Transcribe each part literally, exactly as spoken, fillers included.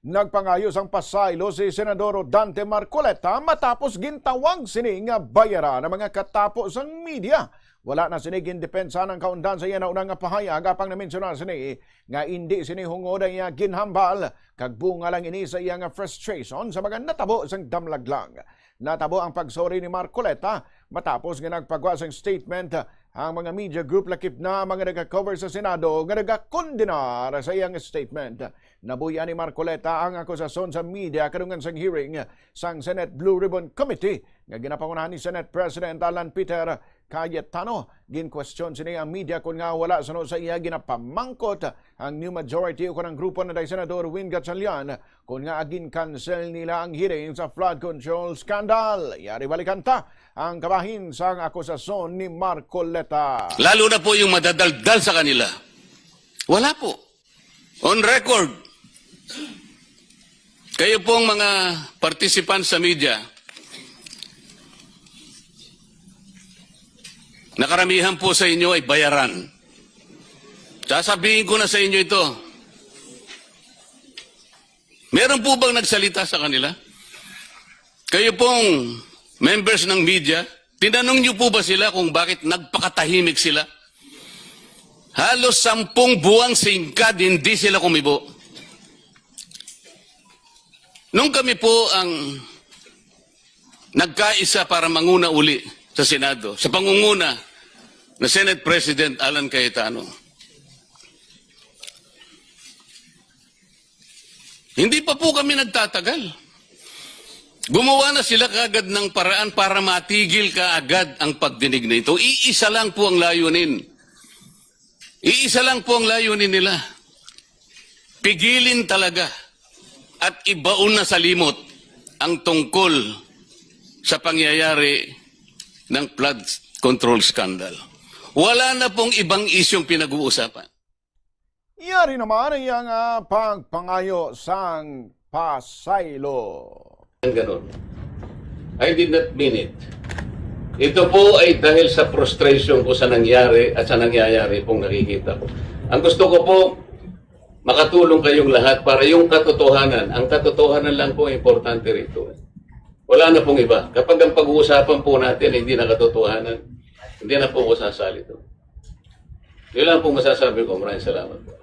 Nagpangayo sang pasaylo si Senador Dante Marcoleta matapos gintawag sini nga bayaran ang mga katapo sang media. Wala na sini gindepensa ang kaundan sa iya nauna nga pahayag, apang namensyona sini nga indi sini hungod ang iya ginhambal, kag bunga lang ini sa iya nga frustration sa mga natabo sang damlaglag. Natabo ang pag-sorry ni Marcoleta matapos nga nagpagwa sang statement ang mga media group, lakip na ang mga nagakover sa Senado nga nagakondenar sa iyang statement. Nabuy-an ni Marcoleta ang akusasyon sa media kadungan sang hearing sang Senate Blue Ribbon Committee nga ginapangunahan ni Senate President Alan Peter Cayetano. Ginkwestiyon sini ang media kon ngaa wala suno sa iya ginapamangkot ang new majority ukon ang grupo ni Senador Win Gatchalian kon ngaa gin-cancel nila ang hearing sa flood control scandal. Yari balikan ta ang kabahin sang akusasyon ni Marcoleta. Lalo na po yung madadaldal sa kanila. Wala po. On record, kayo pong mga participants sa media, na karamihan po sa inyo ay bayaran. Sasabihin ko na sa inyo ito. Meron po bang nagsalita sa kanila? Kayo pong members ng media, tinanong niyo po ba sila kung bakit nagpakatahimik sila? Halos sampung buwang singkad, hindi sila kumibo. Nung kami po ang nagkaisa para manguna uli sa Senado, sa pangunguna na Senate President Alan Cayetano, hindi pa po kami nagtatagal. Gumawa na sila kagad ng paraan para matigil kaagad ang pagdinig na ito. Iisa lang po ang layunin. Iisa lang po ang layunin nila. Pigilin talaga at ibaon na sa limot ang tungkol sa pangyayari ng flood control scandal. Wala na pong ibang isyung pinag-uusapan. Yari naman ang iyang, ah, pagpangayo sang pasaylo. Ang ganun. I did not mean it. Ito po ay dahil sa frustration ko sa nangyari at sa nangyayari pong nakikita ko. Ang gusto ko po, makatulong kayong lahat para yung katotohanan. Ang katotohanan lang po ang importante rito. Wala na pong iba. Kapag ang pag-uusapan po natin hindi na katotohanan, hindi na po ako sasali doon. Yun lang pong masasabi ko. Maraming salamat po.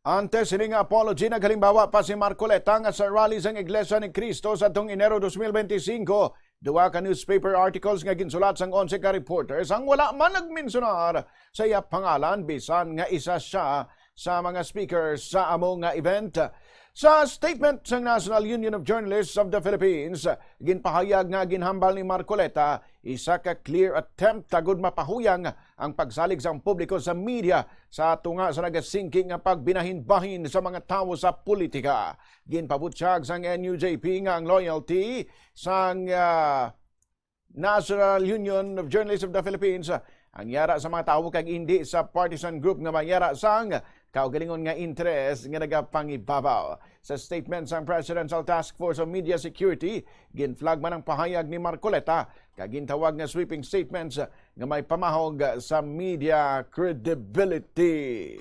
Antes sini nga apology, naghalimbawa pa si Marcoleta nga sa rally sang Iglesia ni Cristo sa tong Enero dos mil benti singko, duha ka newspaper articles nga ginsulat sang onse ka reporters ang wala man nagmensionar sa iya pangalan, bisan nga isa sia sa mga speakers sa amo nga event. Sa statement sang National Union of Journalists of the Philippines, ginpahayag nga ginhambal ni Marcoleta isa ka clear attempt agud mapahuyang ang pagsalig sang publiko sa media sa tunga sa nagasingki nga pagbinahinbahin sa mga tawo sa politika. Ginpabutyag sang N U J P nga ang loyalty sang, ah, National Union of Journalists of the Philippines, ah, ang yara sa mga tawo kag indi sa partisan group nga may yara sang kaugalingon nga interes nga nagapangibabaw. Sa statement sang Presidential Task Force on Media Security, ginflag man ang pahayag ni Marcoleta kag gintawag nga sweeping statements nga may pamahog sa media credibility.